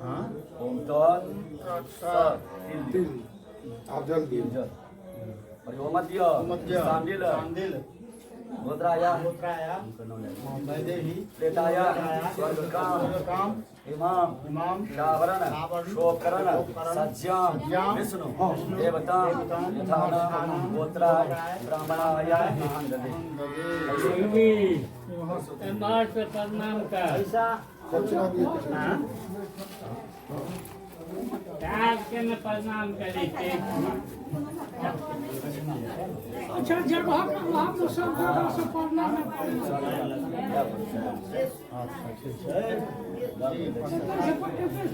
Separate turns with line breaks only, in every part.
ओम तत् सत्। तिल दियौ।
आब जल दियौ।
जल। और यो मध्य
मध्य
सांडिल
सांडिल
गोत्राया
गोत्राया वैदेही
प्रेताया स्वर्गकाम
स्वर्गकाम
इमाम
इमाम
शावरण
शावरण
शोकरण
शोकरण
सज्जाम
सज्जाम
विष्णु
विष्णु
देवतां
देवतां
यथानां गोत्राय ब्राह्मणाय
ददे।
एम्हर से प्रणाम कर।
दक्षिणा दियौ किछु।
पैर के न प्रणाम करै छै।
अच्छा, जगह पर वहाँ तो सब जगह से प्रणाम है।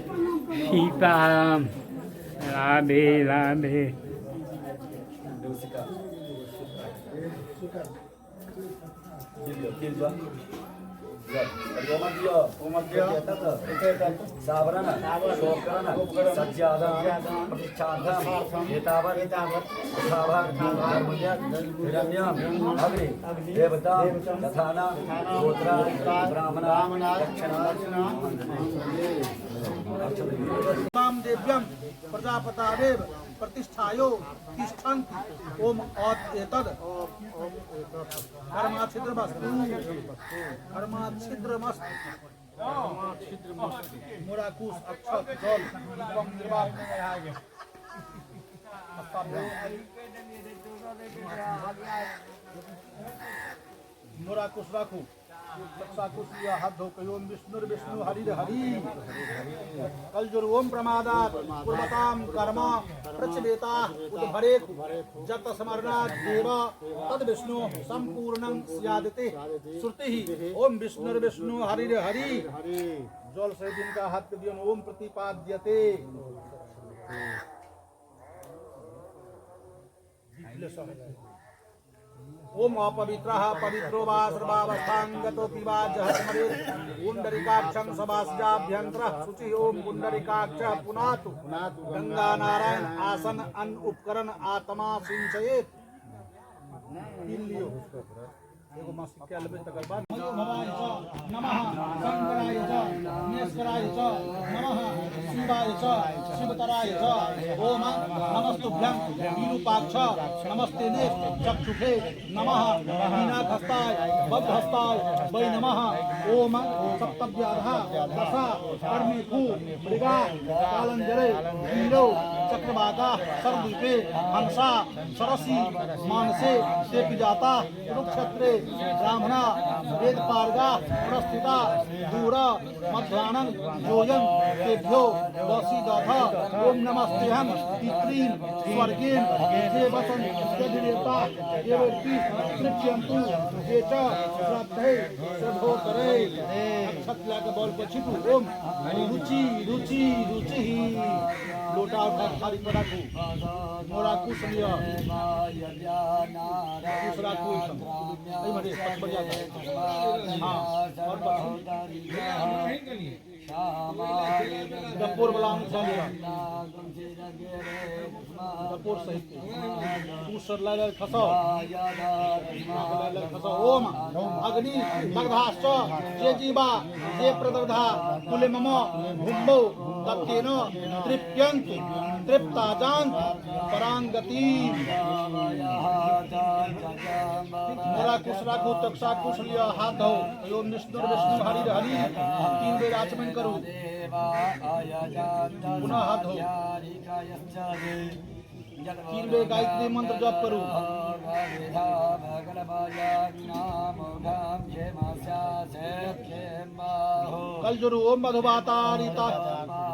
प्रणाम करो।
सीताराम, राधे राधे।
तिल दियौ, तिल जल जल। और यो मध्य
मध्य
तत् सावरण शोकरण सज्जादं प्रतिष्ठार्थम् एतावत् यथावत् हिरण्यम् अग्नि देवतां तथानां गोत्राय ब्राह्मणाय दक्षिणा।
ताम देव्यम प्रजापतादेव प्रतिष्ठायो तिष्ठन्ति। ओम औत एतद् कर्माच्छिद्रमस्तु, कर्माच्छिद्रमस्तु। मोराकुश, अक्षत, जल, दीपम, निर्वाण। मोराकुश राखू, कुश लिया, हाथ धो के ओम विष्णु विष्णु हरि हरि। कल जुर ओम प्रमादात कुर्वताम कर्म प्रचलेता उद्भरेत जत स्मरणात् देव तद विष्णु संपूर्णं स्यादिति श्रुतिः। ओम विष्णु विष्णु हरि हरि। जल से जिनका हाथ के दियन। ओम प्रतिपाद्यते। ओम अपवित्रः पवित्रो वा सर्वावस्थां गतोऽपि वा जः स्मरेत् पुण्डरीकाक्षं सवास्याभ्यन्तरः शुचिः। ओम पुण्डरीकाक्षः पुनातु। गंगा नारायण आसन अन्न उपकरण आत्मा सिंचयेत। तिल लियो, एगो मासिक कए लेबै तकर बाद। भवाय च नमः, शंकराय च महेश्वराय च नमः, शिवाय च शिवतराय च। ओम नमस्तुभ्यं विरूपाक्ष नमस्ते ने चक्षुषे नमः, मीनाखस्ताय बद्धहस्ताय वै नमः। ओम सप्तव्याधा दशा कर्मेखु मृगा कालंजरे वीरो चक्रवाका सर्वद्वीपे हंसा सरसी मानसे से जाता कुरुक्षेत्रे ब्राह्मणा वेद पारगा प्रस्थिता दूर मध्याह्नं जोयं तेभ्यो वसीदथ। ओम नमस्ते हम पितॄन् स्वर्गेन जे वसन्त्यधिदेवता देवर्षि तृप्यन्तु जे च श्राद्धै श्रद्धोत्तरै। अक्षत लए के बॉल पर छिटू। ओम रुचि रुचि रुचि। लोटा उठा थारी पर राखू। मोरा कुश लिअ, कुश राखू एहिठाम, एहिमे रे पचबरिया। हाँ, और पाछू डपोर वाला अंश लिअ, डपोर सहित कुश लए लए खसाउ, लए लए खसाउ। ओम अग्नि दग्धाश्च जे जीवा जे प्रदग्धा कुले मम भुम्बौ तत्तेन तृप्यन्तु तृप्ता जान्तु परांगति। मोरा कुश राखू, तक्षा कुश लिअ, हाथ धो। ओम विष्णु विष्णु हरि हरि। तीन बेर आचमन करू, पुनः हाथ धो। तीन बेर गायत्री मंत्र जप करू। कल जुरु ओम मधुबातारिता,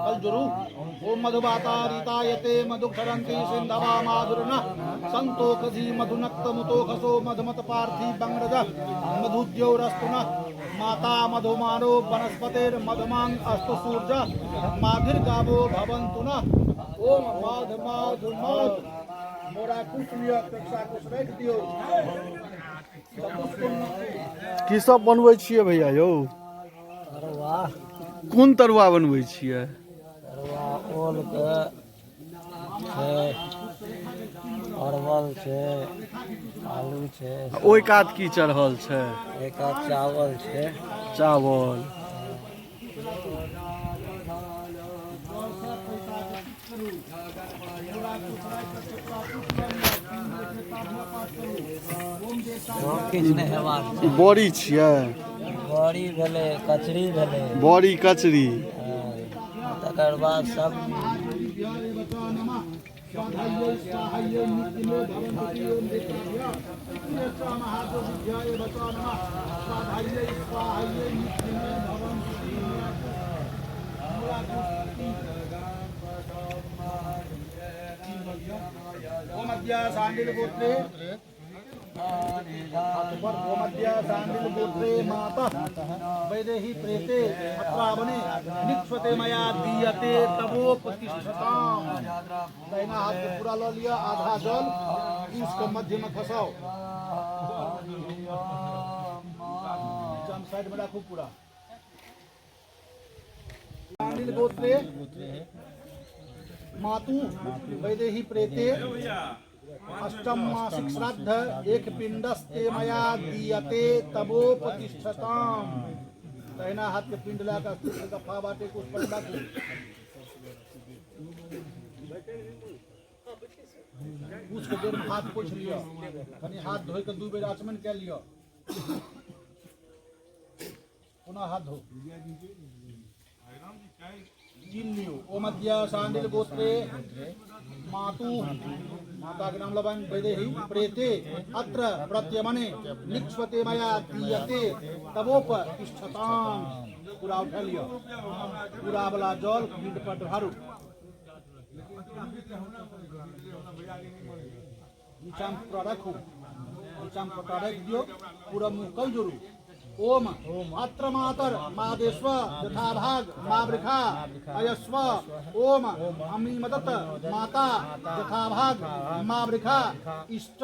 कल जुरु ओम मधुबातारितायते मधुक्षरन्ति सिन्धवा माधुर्न सन्तोषधि मधुनक्त मुतोखसो मधुमत पार्थि बंगरज मधुद्यौरस्तु न माता मधुमानो वनस्पतिर्मधुमांग अस्तु सूर्य माधिर्गावो भवन्तु न। ओम मध मधु मधु। मोरा कुश लिअ, तक्षा कुश राखि दियौ। चतुष्कोण।
की सब बनबै छियै भैया यौ?
तरुआ।
कोन तरुआ बनबै छियै?
तरुआ ओलके छै, परवल छै, आलू छै।
ओहि कात की चढ़ल छै?
एक कात चावल छै।
चावल।
सब किछु नहि हेबाक
ई बड़ी छियै?
बड़ी भेलै, कचरी भेलै।
बड़ी कचरी।
हँ, तकर बाद सब्जी।
गोत्रे माता वैदेही प्रेते अत्रावने निक्षते मया दीयते तवोपतिष्ठताम। दाहिना हाथ के पूरा लऽ लिअ, आधा जल कुश के मध्य में खसाउ, साइड में राखू पूरा। गोत्रे मातु वैदेही प्रेते अष्टम मासिक श्राद्ध एक पिंडस्ते मया दीयते तवोपतिष्ठताम। दाहिना हाथ के पिंड लए कऽ गफा बाटे कुश पर राखू। कुश के देर में हाथ पोछि लिअ, कनि हाथ धोइ कऽ 2 बेर आचमन कए लिअ, पुनः हाथ धो तीन लियो। ओम अद्य शांडिल गोत्रे मातु माता के नाम लबन वैदेही प्रेते अत्र प्रत्यमने निक्षते मया दीयते तवोपतिष्ठताम। पूरा उठा लियो, पूरा वाला जल पिंड पर ढारू, नीचा में पूरा रखू, नीचा में पूरा रख दियो, पूरा मुँह कल जोड़ू। ओम अत्र मातर मादेश्व यथाभाग मावृखा अयस्व। ओम अमी मदत माता यथाभाग मावृखा इष्ट।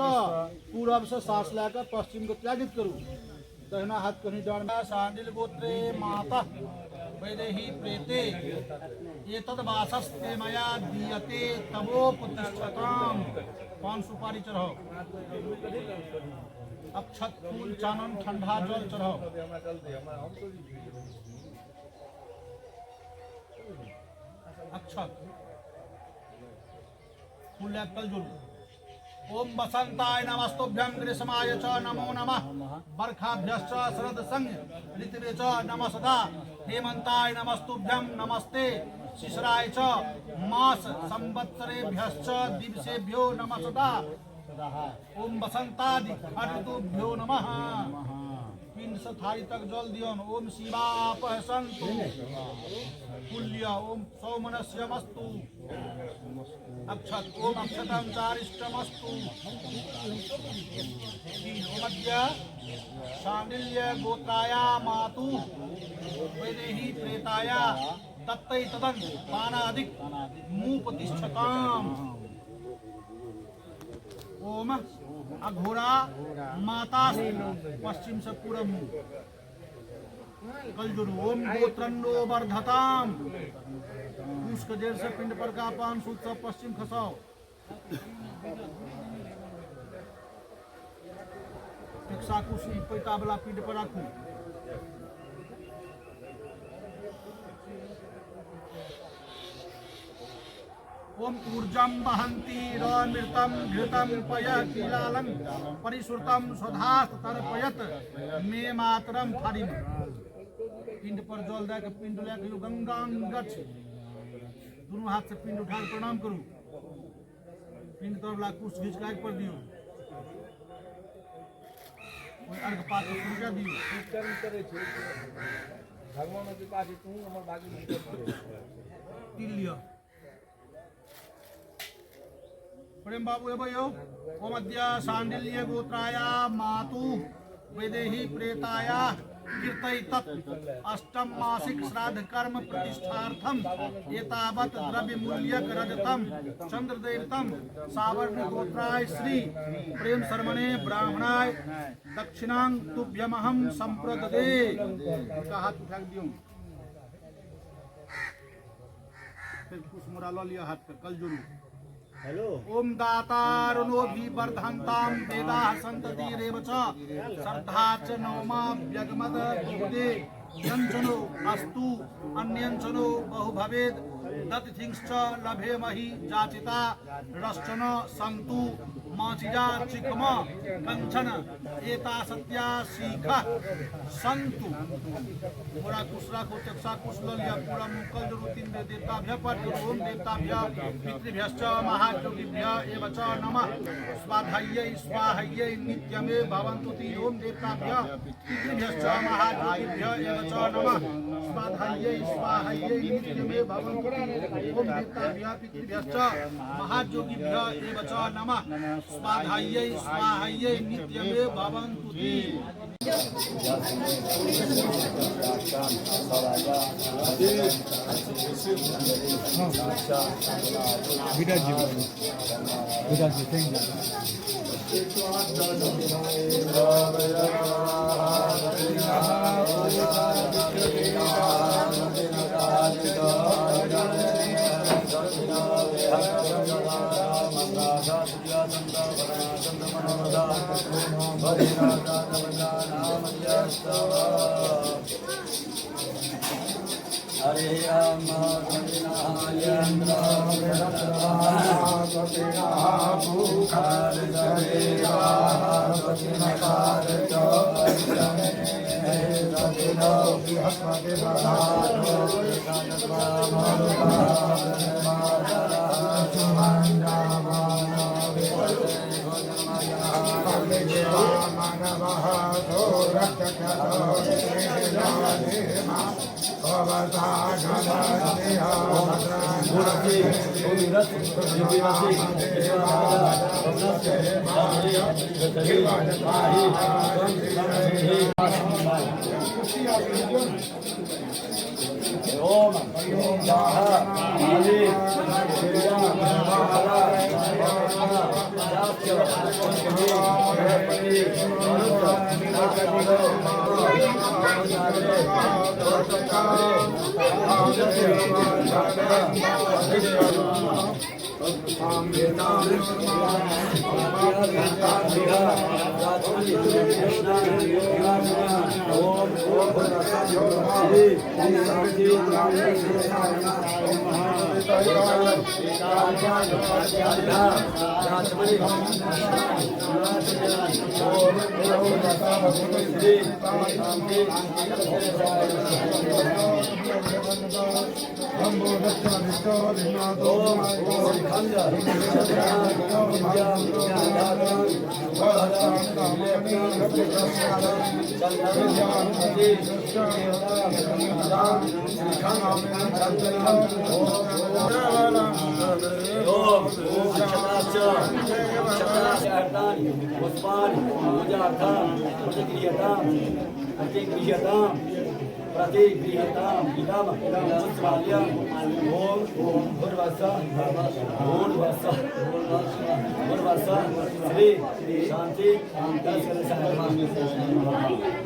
पूरब से सांस लए पश्चिम के त्यागित करू, दहिना हाथ कहीं डाँड़ में। शांडिल गोत्रे माता वैदेही प्रेते एतद् वासस्ते मया दीयते तवोपतिष्ठताम। पान सुपारी चढ़ाओ, अक्षत फूल चानन ठंडा जल चढ़ाओ। अक्षत फूल कल जोड़ू। ओम वसंताय नमस्तुभ्यं ग्रीष्माय च नमो नमः, बर्खाभ्यश्च शरद संग ऋतवे च नमः सदा, हेमंताय नमस्तुभ्यं नमस्ते शिशिराय च मास संवत्सरेभ्यश्च दिवसेभ्यो नमः सदा। ओम वसंतादि ऋतुभ्यो नमः। पिंड से थाली तक जल दियौन। ओम शिवापह सन्तु पुल्य। ओम सौमनस्यमस्तु अक्षत। ओम अक्षतं चारिष्टमस्तु। ओम अद्य शांडिल्य गोत्राया मातु वैदेही प्रेताया दत्तै तदन पानादिक मुपतिष्ठताम। ओम अघोरा माता पश्चिम से पूरब मुँह कल जोड़ू। ओम गोत्रन्नो वर्धताम। कुश के जड़ से पिंड पर का पान सूत सब पश्चिम खसाओ। कुश पैता वाला पिंड पर राखू। ओम ऊर्जं वहन्ति रमृतं घृतं पय कीलालं परिश्रुतं स्वधास्त तर्पयत मे मातरम। थारी में पिंड पर जल दए के पिंड लए के गंगां गच्छ। दुनू हाथ से पिंड उठा के प्रणाम करू। पिंड तरवला कुश घीच के आगि पर दियौ, ओहि अर्घ पात्र शुरू कए दियौ। तिल लिअ। प्रेम बाबू एबै यौ। ओम अद्य शांडिल्य गोत्राया मातु वैदेही प्रेताया कीर्तै तत् अष्टम मासिक श्राद्ध कर्म प्रतिष्ठार्थम एतावत् द्रव्य मूल्यक रजतम चंद्रदेवतम सावर्ण गोत्राय श्री प्रेम शर्मणे ब्राह्मणाय दक्षिणां तुभ्यमहं संप्रददे। उनका हाथ उठा के दियौ। फिर कुछ मुरा ल लिया हाथ पर कल जोड़ू।
हेलो।
ओम दातारुणोऽभिवर्धन्तां वेदाः सन्ततिरेव च श्रद्धा च नौमा व्यगमद बहुदे यञ्चनो अस्तु अन्यञ्चनो बहु भवेद् दतिथिंश्च लभेमहि जाचिता रश्चन सन्तु माचिजा चिकम कंचन एता सत्या सीख सन्तु। पूरा कुश राखू, चक्षा कुश ल लिया, पूरा मुँह कल जरू 3 बेर देवताभ्य पाठ करू। ओम देवताभ्य पितृभ्यश्च महायोगिभ्य एव च नमः स्वाध्यायै स्वाहयै नित्यमे भवन्तु ति। ओम देवताभ्य पितृभ्यश्च महायोगिभ्य एव च नमः स्वाध्यायै स्वाहयै नित्यमे भवन्तु ति। ओम देवताभ्य पितृभ्यश्च महायोगिभ्य एव च नमः स्वाध्यायै स्वाहयै नित्यमे भवन्तु ति।
हरे राम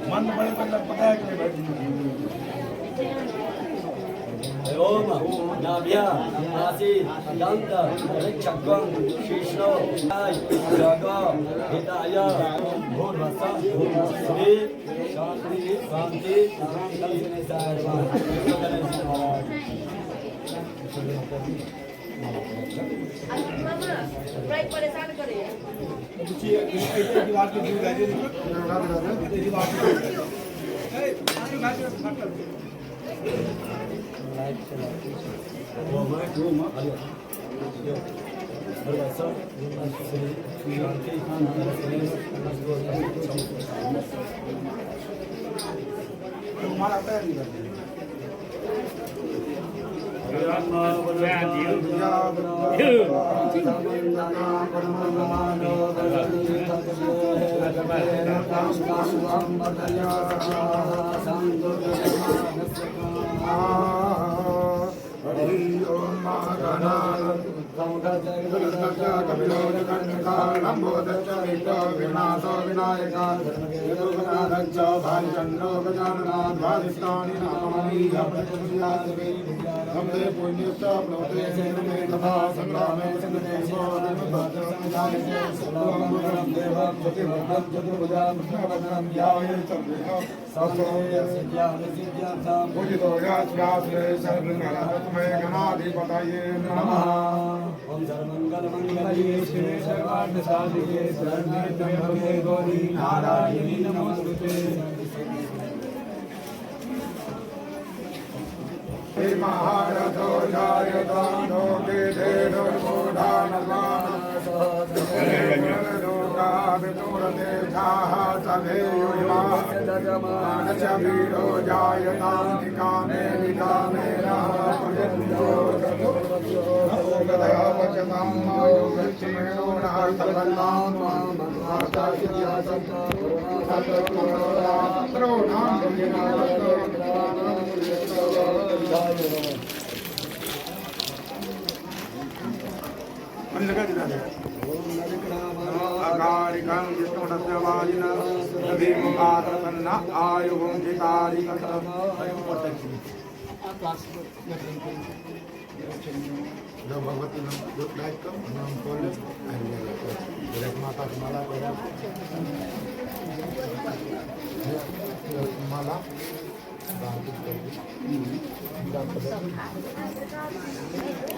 मन बड़े मतलब पता है कि
ओम नाभ्या आसी दंत ऋक्षगं शीर्षो जग हिताय भूर्भुवस्सः श्री शांति शांति।
परेशान करे
हरि ओम।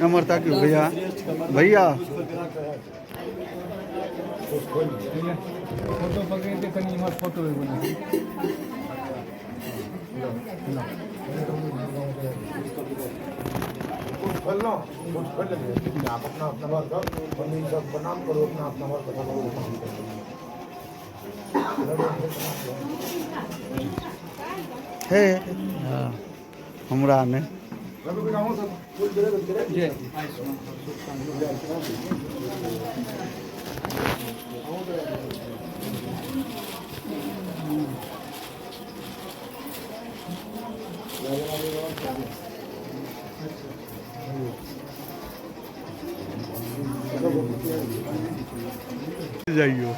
अमरता की भैया भैया
फोटो पकड़े कनी इमहर फोटो एगो आप अपना अपना सब प्रणाम करो, अपना अपना
हे हमरा ने जाइयो।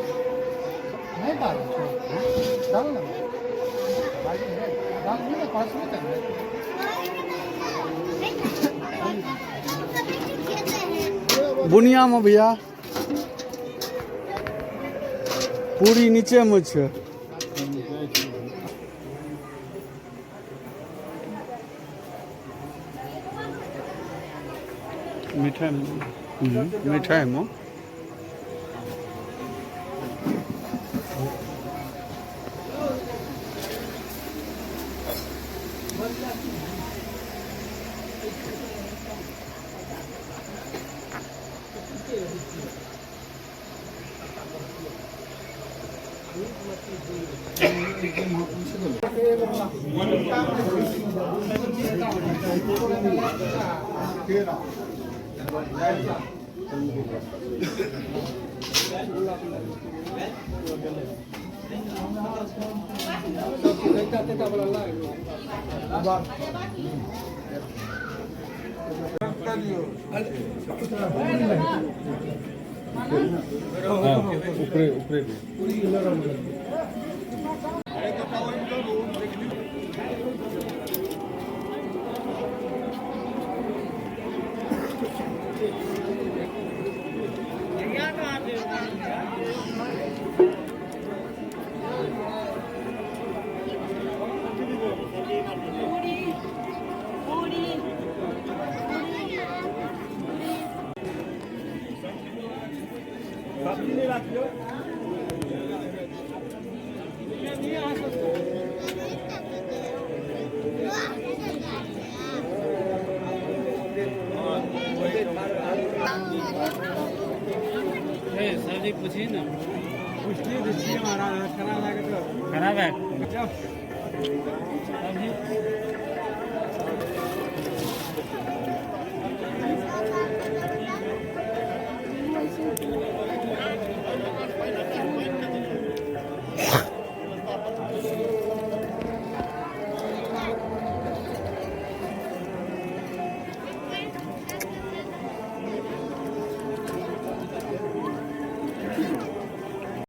नहीं डाल डाल ना डाल ना पास में
बुनिया में भैया पूरी नीचे में छे। मिठाई मिठाई में
ऊपरे ऊपरे
सब्जी पूछी ना खराब है सब्जी।